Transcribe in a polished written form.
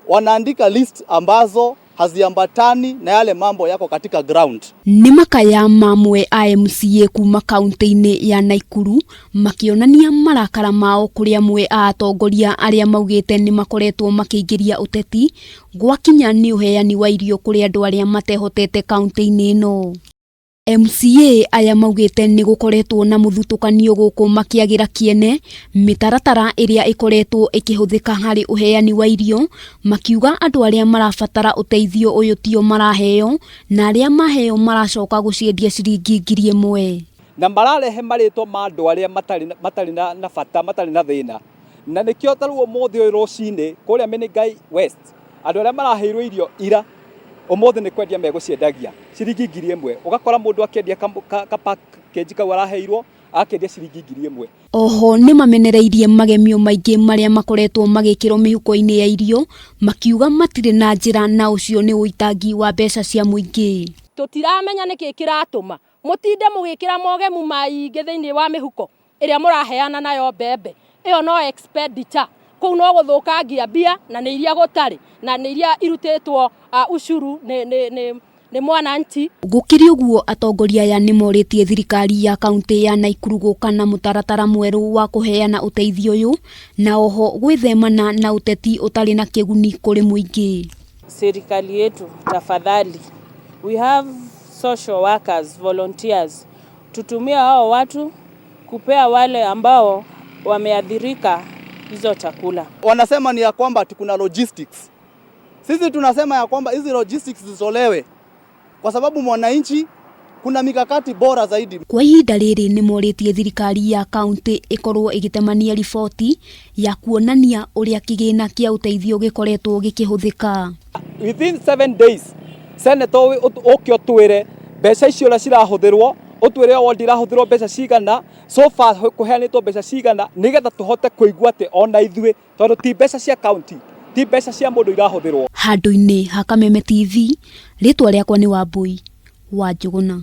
Wanaandika list ambazo haziambatani na yale mambo yako katika ground. Nĩ makaya mamwe a MCA kuma kaunti-inĩ ya Naikuru makĩonania marakara mao kũrĩ amwe a atongoria arĩa maugĩte nĩ makoretwo makĩingĩria ũteti gwakinya nĩ ũheani wa irio kũrĩ andũ arĩa matehotete kaunti-inĩ ĩno. MCA aya maugĩte nĩ gũkoretwo na mũthutũkanio gũkũ makĩagĩra kĩene mĩtaratara ĩrĩa ĩkoretwo ĩkĩhũthĩka harĩ ũheani wa irio, makiuga andũ arĩa marabatara ũteithio ũyũ tio maraheo na arĩa maheo maracoka gũciendia ciringi 1000. Na mararehe marĩtwa ma andũ arĩa matarĩ matarĩ na, na bata, matarĩ na thĩna, na nĩkĩo ta rĩu ũmũthĩ ũyũ rũcinĩ kũrĩa Menengai West, andũ arĩa maraheirwo irio ira, ũmũthĩ nĩ kwendia megũciendagia ciringi 1000. Ũgakora mũndũ akĩendia ka package kau araheirwo, akendia ciringi 1000. Oho nĩ mamenereirie magemio maingĩ marĩa makoretwo magĩkĩrwo mĩhuko-inĩ ya irio, makiuga matirĩ na njĩra na ũcio nĩ ũitangi wa mbeca cia mũingĩ. Tũtiramenya nĩkĩ kĩratũma mũtinde mũgĩkĩra mogemu maingĩ thĩinĩ wa mĩhuko ĩrĩa mũraheana nayo mbembe ĩyo, no expenditure kũu no gũthũkangia mbia, na nĩ iria gũtarĩ na nĩ iria irutĩtwo ucuru nĩ mwananchi. Gũkĩrĩ ũguo, atongoria aya nĩ morĩtie thirikari ya kaunti ya Naikuru gũka na mũtaratara mwerũ wa kũheana ũteithio ũyũ na oho gwĩthemana na ũteti ũtarĩ na kĩguni kũrĩ mũingĩ. Serikali yetu, tafadhali, we have social workers, volunteers, tutumie hao watu kupea wale ambao wameathirika hizo chakula. Wanasema ni ya kwamba ati kuna logistics. Sisi tunasema ya kwamba hizi logistics zitolewe kwa sababu mwananchi, kuna mikakati bora zaidi. Kwa ihinda rĩrĩ, nĩ morĩtie thirikari ya kaunti ĩkorwo ĩgĩtemania riboti ya kuonania ũrĩa kĩgĩna kĩa ũteithio gĩkoretwo gĩkĩhũthĩka. Within 7 days, senator, ũke ũtwĩre mbeca icio ũrĩa cirahũthĩrwo, ũtwĩre ward irahũthĩrwo mbeca cigana, so far kũheanĩtwo mbeca cigana, nĩgetha tũhote kũigua atĩ ona ithuĩ, tondũ ti mbeca cia county, ti mbeca cia mũndũ irahũthĩrwo. Handũ-inĩ ha Kameme TV, rĩtwa rĩakwa nĩ Wambui wa Njũgũna.